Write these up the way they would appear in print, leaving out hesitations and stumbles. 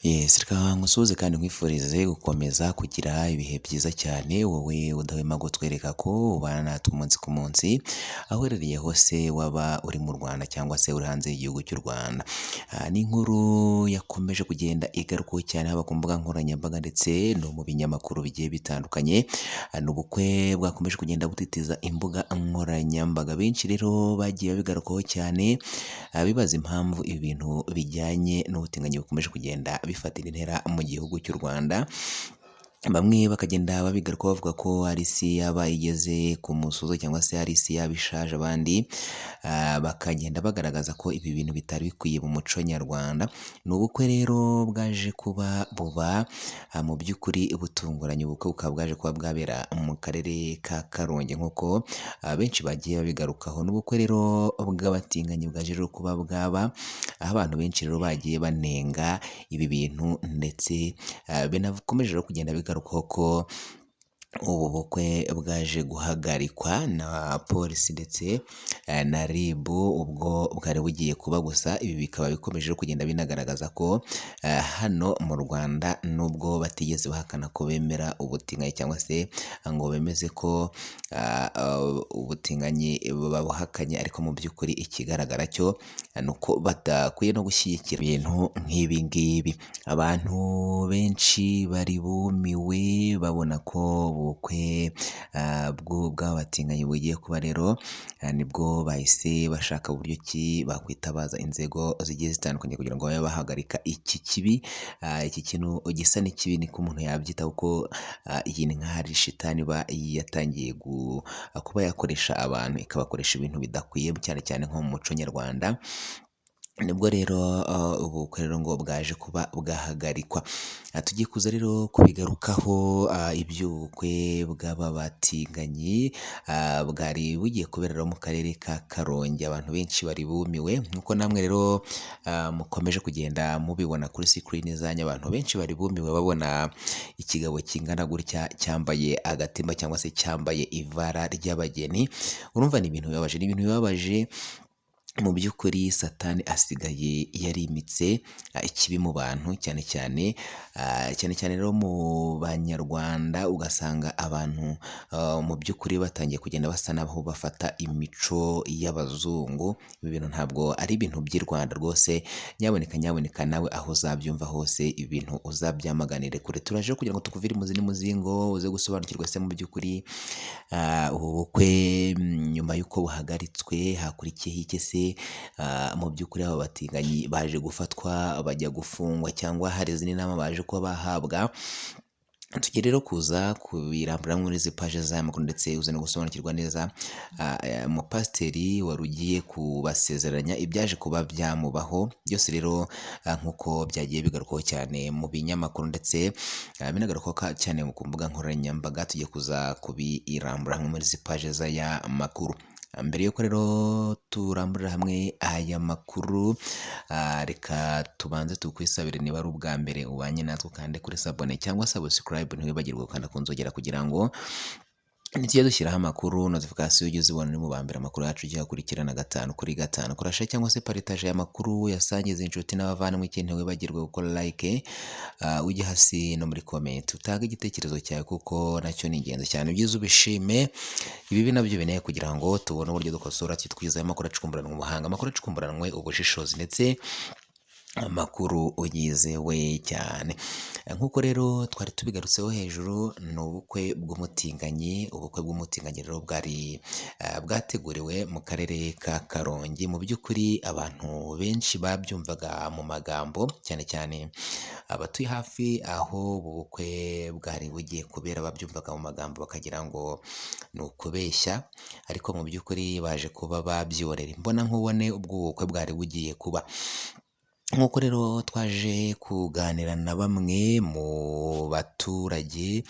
Yes, reka nkusuhuze kandi nkwifurize gukomeza kugira ibihe byiza cyane, wowe udahwema kutwereka ko ubana natwe umunsi ku munsi, aho uherereye hose waba uri mu Rwanda cyangwa se uri hanze y'igihugu cy'u Rwanda. Ni inkuru yakomeje kugenda igarukwaho cyane haba ku mbuga nkoranyambaga ndetse no mu binyamakuru bigiye bitandukanye. Ni ubukwe bwakomeje kugenda butitiza imbuga nkoranyambaga, benshi rero bagiye babigarukaho cyane, bibaza impamvu ibintu bijyanye n'ubutinganyi bukomeje kugenda bifatira intera mu gihugu cy'u Rwanda. Bamwe bakagenda babigarukaho bavuga ko ari isi yaba igeze ku musozo cyangwa se ari isi yaba ishaje, abandi bakagenda bagaragaza ko ibi bintu bitari bikwiye mu muco nyarwanda. Ni ubukwe rero bwaje kuba buba mu by'ukuri butunguranye, ubukwe bukaba bwaje kuba bwabera mu karere ka Karongi nk'uko benshi bagiye babigarukaho. Ni ubukwe rero bw'abatinganyi bwaje rero kuba bwaba, aho abantu benshi rero bagiye banenga ibi bintu ndetse binakomeje rero kugenda bigarukwaho ko ubu bukwe bwaje guhagarikwa na polisi ndetse na RIB ubwo bwari bugiye kuba, gusa ibi bikaba bikomeje kugenda binagaragaza ko hano mu Rwanda nubwo batigeze bahakana ko bemera ubutinganyi cyangwa se ngo bemeze ko ubutinganyi babuhakanye, ariko mu by'ukuri ikigaragara cyo ni uko badakwiye no gushyigikira ibintu nk'ibi ngibi. Abantu benshi bari bumiwe babona ko ubukwe bw'abatinganyi bugiye kuba, rero nibwo bahise bashaka uburyo ki bakwitabaza inzego zigiye zitandukanye kugira ngo babe bahagarika iki kibi, iki kintu gisa n'ikibi niko umuntu yabyita, kuko iyi ni nk'aho ari shitani iba yatangiye kuba yakoresha abantu, ikabakoresha ibintu bidakwiye cyane cyane nko mu muco nyarwanda. Nibwo rero ubukwe rero ngo bwaje kuba bwahagarikwa. Tugiye kuza rero kubigarukaho, iby'ubukwe bw'aba batinganyi bwari bugiye kubera rero mu karere ka Karongi, abantu benshi bari bumiwe nk'uko namwe rero mukomeje kugenda mubibona kuri sikirini zanyu, abantu benshi bari bumiwe babona ikigabo kingana gutya cyambaye agatimba cyangwa se cyambaye ivara ry'abageni. Urumva ni ibintu bibabaje, ni ibintu bibabaje mu by'ukuri. Satani asigaye yarimitse ikibi mu bantu, cyane cyane cyane cyane rero mu banyarwanda, ugasanga abantu mu by'ukuri batangiye kugenda basa n'aho bafata imico y'abazungu. Ibi bintu ntabwo ari ibintu by'i Rwanda rwose, nyaboneka nyaboneka nawe aho uzabyumva hose ibintu uzabyamaganire kure. Turaje kugira ngo tukuvire imuzi n'umuzingo uze gusobanukirwa se mu by'ukuri ubu bukwe nyuma y'uko buhagaritswe hakurikiyeho iki se? Mu by'ukuri aba batinganyi baje gufatwa bajya gufungwa cyangwa hari izindi nama baje kuba bahabwa? Tugiye rero kuza kubirambura muri izi paje z'aya makuru ndetse uze no gusobanukirwa neza umupasiteri wari ugiye kubasezeranya ibyaje kuba byamubaho byose. Rero nk'uko byagiye bigarukwaho cyane mu binyamakuru ndetse binagarukwaho cyane ku mbuga nkoranyambaga, tugiye kuza kubirambura hamwe muri izi paje z'aya makuru. Mbere y'uko rero turamburira hamwe aya makuru, reka tubanze tukwisabire, niba ari ubwa mbere ubanye natwe kandi kuri sabone cyangwa subscribe, ntiwibagirwe gukanda ku nzogera kugira ngo nitujya dushyiraho amakuru notification ujye uzibona uri mu ba mbere, amakuru yacu ujye uyakurikirana gatanu kuri gatanu. Kora share cyangwa se partage y'amakuru, yasangize inshuti n'abavandimwe, ikindi ntiwibagirwe gukora like, ujye hasi no muri comment utange igitekerezo cyawe kuko nacyo ni ingenzi cyane. Ibyiza ubishime, ibibi nabyo bineye kugira ngo tubone uburyo dukosora, twizeho amakuru acukumburanwe ubuhanga, amakuru acukumburanwe ubushishozi ndetse amakuru yizewe cyane. Nk'uko rero twari tubigarutseho hejuru, ni ubukwe bw'umutinganyi. Ubukwe bw'umutinganyi rero bwari bwateguriwe mu karere ka Karongi. Mu by'ukuri abantu benshi babyumvaga mu magambo, cyane cyane abatuye hafi aho ubu bukwe bwari bugiye kubera, babyumvaga mu magambo bakagira ngo ni ukubeshya, ariko mu by'ukuri baje kuba babyorera imbonankubone ubwo ubu bukwe bwari bugiye kuba. Nk'uko rero twaje kuganira na bamwe mu baturage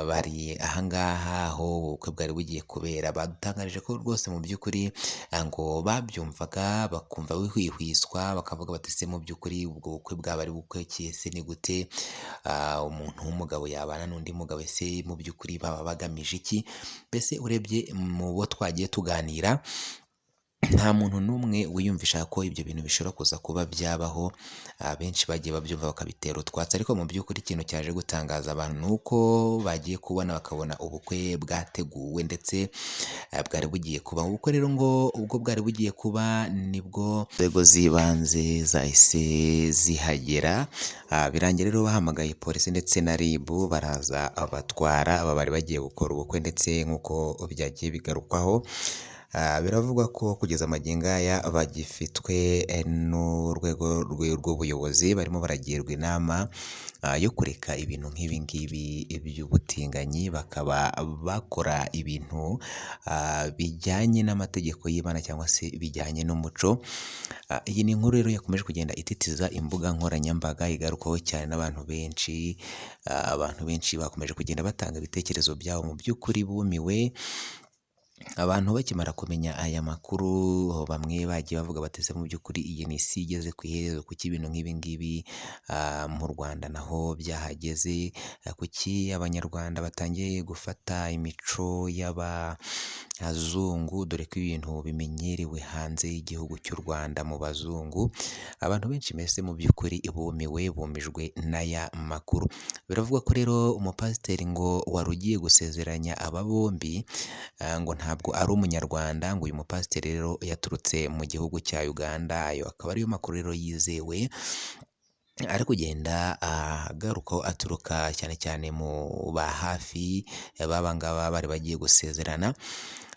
bari aha ngaha aho ubukwe bwari bugiye kubera, badutangarije ko rwose mu by'ukuri ngo babyumvaga bakumva bihwihwiswa, bakavuga bati ese mu by'ukuri ubwo bukwe bwaba ari bukwe ki? Ese ni gute umuntu w'umugabo yabana n'undi mugabo? Ese mu by'ukuri baba bagamije iki? Mbese urebye mu bo twagiye tuganira Nta muntu n'umwe wiyumvisha ko ibyo bintu bishobora kuza kuba byabaho, abenshi bagiye babyumva bakabitera utwatsi, ariko mu by'ukuri ikintu cyaje gutangaza abantu ni uko bagiye kubona bakabona ubukwe bwateguwe ndetse bwari bugiye kuba. Ubukwe rero ngo ubwo bwari bugiye kuba nibwo inzego z'ibanze zahise zihagera, birangira rero bahamagaye polisi ndetse na RIB baraza batwara aba bari bagiye gukora ubukwe ndetse nk'uko byagiye bigarukwaho. Biravugwa ko kugeza magingo aya bagifitwe n'urwego rw'ubuyobozi, barimo baragirwa inama yo kureka ibintu nk'ibi ngibi by'ubutinganyi, bakaba bakora ibintu bijyanye n'amategeko y'Imana cyangwa se bijyanye n'umuco. Iyi ni inkuru rero yakomeje kugenda ititiza imbuga nkoranyambaga, igarukwaho cyane n'abantu benshi, abantu benshi bakomeje kugenda batanga ibitekerezo byabo, mu by'ukuri bumiwe. Abantu bakimara kumenya aya makuru bamwe bagiye bavuga bati ese mu by'ukuri iyi ni isi igeze ku iherezo, kuki ibintu nk'ibi ngibi mu Rwanda naho byahageze, kuki abanyarwanda batangiye gufata imico y'abazungu, dore ko ibintu bimenyerewe hanze y'igihugu cy'u Rwanda mu bazungu. Abantu benshi mbese mu by'ukuri bumiwe, bumijwe n'aya makuru. Biravugwa ko rero umupasiteri ngo wari ugiye gusezeranya aba bombi ngo ntabwo ari umunyarwanda, ngo uyu mupasiteri rero yaturutse mu gihugu cya Uganda, ayo akaba ariyo makuru rero yizewe ari kugenda agarukaho aturuka cyane cyane mu ba hafi b'aba ngaba bari bagiye gusezerana.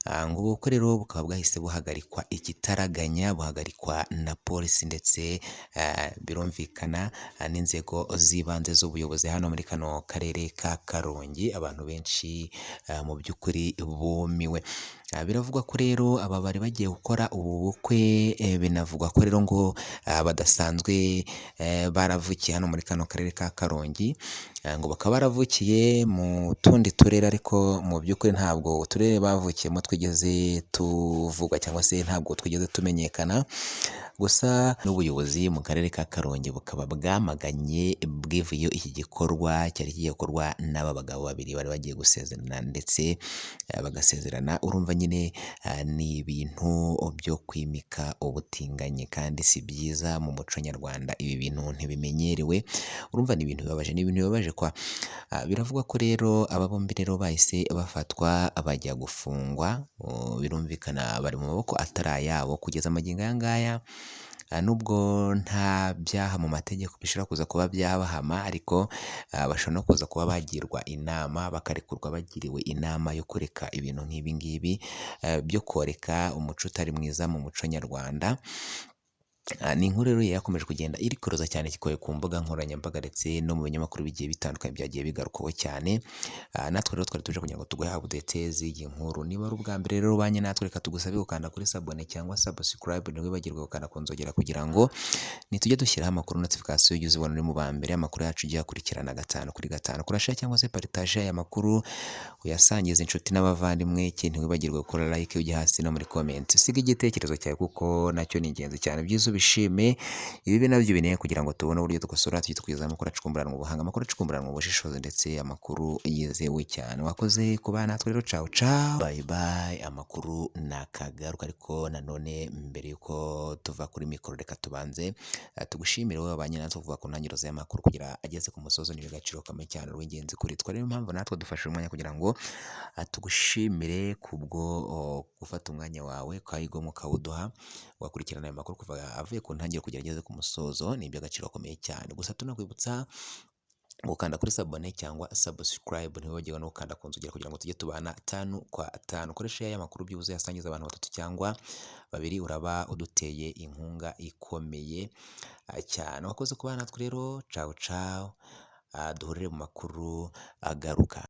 Ngo ubukwe rero bukaba bwahise buhagarikwa ikitaraganya, buhagarikwa na polisi ndetse birumvikana n'inzego z'ibanze z'ubuyobozi hano muri kano karere ka Karongi, abantu benshi mu by'ukuri bumiwe. Biravugwa ko rero aba bari bagiye gukora ubu bukwe, binavugwa ko rero ngo badasanzwe baravukiye hano muri kano karere ka Karongi, ngo bakaba baravukiye mu tundi turere, ariko mu by'ukuri ntabwo uturere bavukiyemo twigeze tuvugwa cyangwa se ntabwo twigeze tumenyekana. Gusa n'ubuyobozi mu karere ka Karongi bukaba bwamaganye bwivuye iki gikorwa cyari kigiye gukorwa n'aba bagabo babiri bari bagiye gusezerana ndetse bagasezerana. Urumva nyine ni ibintu byo kwimika ubutinganyi kandi si byiza mu muco nyarwanda, ibi bintu ntibimenyerewe. Urumva ni ibintu bibabaje, ni ibintu bibabaje kwa. Biravugwa ko rero aba bombi rero bahise bafatwa bajya gufungwa, birumvikana bari mu maboko atari ayabo kugeza magingo aya ngaya. Nubwo nta byaha mu mategeko bishobora kuza kuba byabahama, ariko bashobora no kuza kuba bagirwa inama bakarekurwa bagiriwe inama yo kureka ibintu nk'ibi ngibi byo koreka umuco utari mwiza mu muco nyarwanda. Ni inkuru rero yakomeje kugenda irikoroza cyane ku mbuga nkoranyambaga ndetse no mu binyamakuru bigiye bitandukanye byagiye bigarukwaho cyane. Natwe rero twari tuje kugira ngo tuguhe update z'iyi nkuru. Niba ari ubwa mbere rero ubanye natwe, reka tugusabe gukanda kuri sabone cyangwa subscribe, ntiwibagirwe gukanda ku nzogera kugira ngo nitujya dushyiraho amakuru notification ujye uzibona uri mu ba mbere, amakuru yacu ujye uyakurikirana 5 kuri 5. Kora share cyangwa se partage aya makuru uyasangize inshuti n'abavandimwe, ikindi ntiwibagirwe gukora like ujye hasi no muri comment usige igitekerezo cyawe kuko nacyo ni ingenzi cyane. Ibyiza ubishime, ibibi nabyo ubinenge kugira ngo tubone uburyo dukosora tujye twiza amakuru acukumburanwa ubuhanga, amakuru acukumburanwa ubushishozi ndetse amakuru yizewe cyane. Wakoze kuba natwe rero, cawu cawu, bye bye. Amakuru nakagaruka, ariko nanone mbere yuko tuva kuri mikoro reka tubanze tugushimire wowe wabanye natwe kuva ku ntangiriro z'aya makuru kugira ageze ku musozo, ni agaciro gakomeye cyane w'ingenzi kuri twe. Niyo mpamvu natwe dufashe umwanya kugira ngo tugushimire kubwo gufata umwanya wawe ukayigomwa ukawuduha, ugakurikirana aya makuru kuva avuye ku ntangiriro kugera ageze ku musozo, ni iby'agaciro gakomeye cyane. Gusa tunakwibutsa gukanda kuri sabone cyangwa subscribe, ntiwibagirwe no gukanda ku nzogera kugira ngo tujye tubana 5 kwa 5. Ukoreshe aya makuru byibuze yasangiza abantu 3 cyangwa 2, uraba uduteye inkunga ikomeye cyane. Wakoze kubana natwe rero, cawu cawu, duhurire mu makuru agaruka.